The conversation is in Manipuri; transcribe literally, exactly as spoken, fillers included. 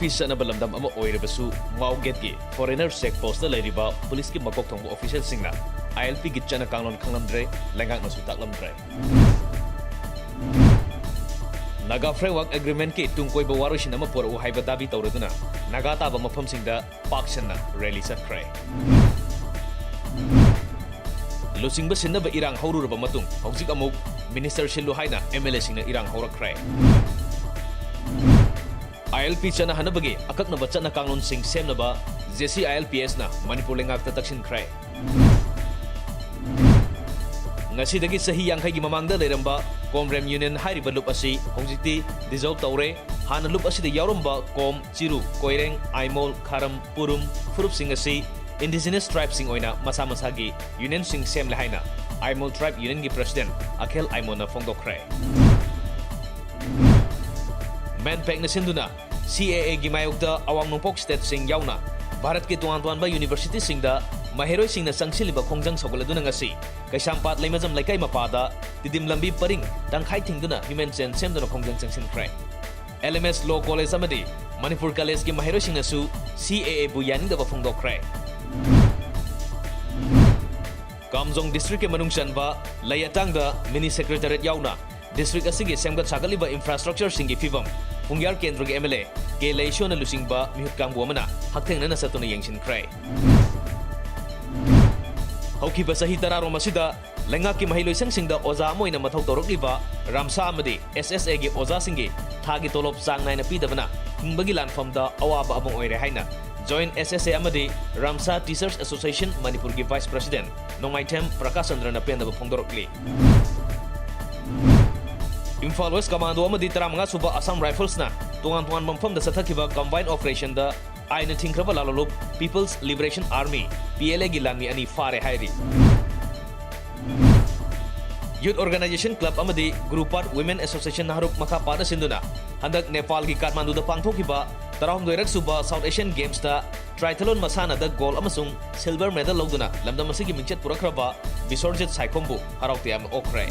ꯄꯤ ꯆꯠꯅꯕ ꯂꯝꯗꯝ ꯑꯃ ꯑꯣꯏꯔꯕꯁꯨ, ꯃꯥꯎ ꯒꯦꯠꯀꯤ foreigner check postꯇ ꯂꯩꯔꯤꯕ ꯄꯨꯂꯤꯁꯀꯤ ꯃꯀꯣꯛ ꯊꯣꯡꯕ officialꯁꯤꯡꯅ ILPꯒꯤ ꯆꯠꯅ ꯀꯥꯡꯂꯣꯟ ꯈꯪꯂꯝꯗ꯭ꯔꯦ, ꯂꯩꯉꯥꯛꯅꯁꯨ ꯇꯥꯛꯂꯝꯗ꯭ꯔꯦ꯫ Naga Framework Agreementꯀꯤ ꯇꯨꯡ ꯀꯣꯏꯕ ꯋꯥꯔꯣꯏꯁꯤꯟ ꯑꯃ ꯄꯨꯔꯛꯎ ꯍꯥꯏꯕ ꯗꯥꯕꯤ ꯇꯧꯔꯗꯨꯅ ꯅꯥꯒꯥ ꯇꯥꯕ ꯃꯐꯝꯁꯤꯡꯗ ꯄꯥꯛ ꯁꯟꯅ rally ꯆꯠꯈ꯭ꯔꯦ꯫ ꯂꯨꯆꯤꯡꯕ ꯁꯤꯟꯅꯕ ꯏꯔꯥꯡ ꯍꯧꯔꯨꯔꯕ ꯃꯇꯨꯡ, ꯍꯧꯖꯤꯛ ꯑꯃꯨꯛ minister ꯁꯤꯜꯂꯨ ꯍꯥꯏꯅ MLAꯁꯤꯡꯅ ꯏꯔꯥꯡ ꯍꯧꯔꯛꯈ꯭ꯔꯦ꯫ ILP ꯆꯠꯅꯍꯟꯅꯕꯒꯤ ꯑꯀꯛꯅꯕ ꯆꯠꯅ ꯀꯥꯡꯂꯣꯟꯁꯤꯡ ꯁꯦꯝꯅꯕ JCILPSꯅ ꯃꯅꯤꯄꯨꯔ ꯂꯩꯉꯥꯛꯇ ꯇꯛꯁꯤꯟꯈ꯭ꯔꯦ꯫ ꯉꯁꯤꯗꯒꯤ ꯆꯍꯤ ꯌꯥꯡꯈꯩꯒꯤ ꯃꯃꯥꯡꯗ ꯂꯩꯔꯝꯕ ꯀꯣꯝꯔꯦꯝ Union ꯍꯥꯏꯔꯤꯕ ꯂꯨꯞ ꯑꯁꯤ ꯍꯧꯖꯤꯛꯇꯤ dissolve ꯇꯧꯔꯦ꯫ ꯍꯥꯟꯅ ꯂꯨꯞ ꯑꯁꯤꯗ ꯌꯥꯎꯔꯝꯕ ꯀꯣꯝ, ꯆꯤꯔꯨ, ꯀꯣꯏꯔꯦꯡ, ꯑꯥꯏꯃꯣꯜ, ꯈꯥꯔꯝ, ꯄꯨꯔꯨꯝ ꯐꯨꯔꯨꯞꯁꯤꯡ ꯑꯁꯤ indigenous tribeꯁꯤꯡ ꯑꯣꯏꯅ ꯃꯁꯥ ꯃꯁꯥꯒꯤ unionꯁꯤꯡ ꯁꯦꯝꯂꯦ ꯍꯥꯏꯅ ꯑꯥꯏꯃꯣꯜ tribe unionꯒꯤ president ꯑꯈꯦꯜ ꯑꯥꯏꯃꯣꯜꯅ ꯐꯣꯡꯗꯣꯛꯈ꯭ꯔꯦ꯫ MANPACꯅ ꯁꯤꯟꯗꯨꯅ CAAꯒꯤ ꯃꯥꯌꯣꯛꯇ ꯑꯋꯥꯡ ꯅꯣꯡꯄꯣꯛ stateꯁꯤꯡ ꯌꯥꯎꯅ ꯚꯥꯔꯠꯀꯤ ꯇꯣꯉꯥꯟ ꯇꯣꯉꯥꯟꯕ universityꯁꯤꯡꯗ ꯃꯍꯩꯔꯣꯏꯁꯤꯡꯅ ꯆꯪꯁꯤꯜꯂꯤꯕ ꯈꯣꯡꯖꯪ ꯁꯧꯒꯠꯂꯗꯨꯅ ꯉꯁꯤ ꯀꯩꯁꯥꯝꯄꯥꯠ ꯂꯩꯃꯖꯝ ꯂꯩꯀꯥꯏ ꯃꯄꯥꯗ ꯇꯤꯗꯤꯝ ꯂꯝꯕꯤ ꯄꯔꯤꯡ ꯇꯪꯈꯥꯏ ꯊꯤꯡꯗꯨꯅ human chain ꯁꯦꯝꯗꯨꯅ ꯈꯣꯡꯖꯪ ꯆꯪꯁꯤꯟꯈ꯭ꯔꯦ꯫ LMS Law College ꯑꯃꯗꯤ ꯃꯅꯤꯄꯨꯔ Collegeꯀꯤ ꯃꯍꯩꯔꯣꯏꯁꯤꯡꯅꯁꯨ CAAꯕꯨ ꯌꯥꯅꯤꯡꯗꯕ ꯐꯣꯡꯗꯣꯛꯈ꯭ꯔꯦ꯫ ꯀꯥꯝꯖꯣꯡ districtꯀꯤ ꯃꯅꯨꯡ ꯆꯟꯕ ꯂꯩ ꯑꯇꯥꯡꯗ mini secretariat ꯌꯥꯎꯅ district ꯑꯁꯤꯒꯤ ꯁꯦꯝꯒꯠ ꯁꯥꯒꯠꯂꯤꯕ infrastructureꯁꯤꯡꯒꯤ ꯐꯤꯚꯝ ꯄꯨꯡꯌꯥꯔ ꯀꯦꯟꯗ꯭ꯔꯒꯤ MLA ꯀꯦ ꯂꯩꯁꯣꯅ ꯂꯨꯆꯤꯡꯕ ꯃꯤꯍꯨꯠ ꯀꯥꯡꯕꯨ ꯑꯃꯅ ꯍꯛꯊꯦꯡꯅꯅ ꯆꯠꯇꯨꯅ ꯌꯦꯡꯁꯤꯟꯈ꯭ꯔꯦ꯫ ꯍꯧꯈꯤꯕ ꯆꯍꯤ ꯇꯔꯥꯔꯣꯝ ꯑꯁꯤꯗ ꯂꯩꯉꯥꯛꯀꯤ ꯃꯍꯩꯂꯣꯏꯁꯪꯁꯤꯡꯗ ꯑꯣꯖꯥ ꯑꯃ ꯑꯣꯏꯅ ꯃꯊꯧ ꯇꯧꯔꯛꯂꯤꯕ ꯔꯥꯝꯁꯥ ꯑꯃꯗꯤ SSAꯒꯤ ꯑꯣꯖꯥꯁꯤꯡꯒꯤ ꯊꯥꯒꯤ ꯇꯣꯂꯣꯞ ꯆꯥꯡ ꯅꯥꯏꯅ ꯄꯤꯗꯕꯅ ꯍꯤꯡꯕꯒꯤ ꯂꯥꯟꯐꯝꯗ ꯑꯋꯥꯕ ꯑꯃ ꯑꯣꯏꯔꯦ ꯍꯥꯏꯅ Joint SSA ꯑꯃꯗꯤ ꯔꯥꯝꯁꯥ Teachers Association ꯃꯅꯤꯄꯨꯔꯒꯤ vice president ꯅꯣꯡꯃꯥꯏꯊꯦꯝ ꯄ꯭ꯔꯀꯥꯁ ꯆꯟꯗ꯭ꯔꯅ ꯄꯦꯟꯗꯕ ꯐꯣꯡꯗꯣꯔꯛꯂꯤ꯫ ꯏꯝꯐꯥꯜ West Commando ꯑꯃꯗꯤ ꯇꯔꯥꯃꯉꯥ ꯁꯨꯕ Assam Riflesꯅ ꯇꯣꯉꯥꯟ ꯇꯣꯉꯥꯟꯕ ꯃꯐꯝꯗ ꯆꯠꯊꯈꯤꯕ combined operationꯗ ꯑꯥꯏꯟꯅ ꯊꯤꯡꯈ꯭ꯔꯕ ꯂꯥꯂꯣꯂꯨꯞ People's Liberation Army, PLAꯒꯤ ꯂꯥꯟꯃꯤ ꯑꯅꯤ ꯐꯥꯔꯦ ꯍꯥꯏꯔꯤ꯫ Youth Organisation Club ꯑꯃꯗꯤ Gurupad Women Association ꯅꯍꯔꯨꯞ ꯃꯈꯥ ꯄꯥꯠꯅ ꯁꯤꯟꯗꯨꯅ ꯍꯟꯗꯛ ꯅꯦꯄꯥꯜꯒꯤ ꯀꯥꯊꯃꯥꯟꯗꯨꯗ ꯄꯥꯡꯊꯣꯛꯈꯤꯕ ꯇꯔꯥꯍꯨꯝꯗꯣꯏꯔꯛ ꯁꯨꯕ South Asian Gamesꯇ triathlon ꯃꯁꯥꯟꯅꯗ gold ꯑꯃꯁꯨꯡ silver medal ꯂꯧꯗꯨꯅ ꯂꯝꯗꯝ ꯑꯁꯤꯒꯤ ꯃꯤꯡꯆꯠ ꯄꯨꯔꯛꯈ꯭ꯔꯕ ꯕꯤꯁꯣꯔꯖꯤꯠ ꯁꯥꯏꯈꯣꯝꯕꯨ ꯍꯔꯥꯎ ꯇꯌꯥꯝꯅ ꯑꯣꯛꯈ꯭ꯔꯦ꯫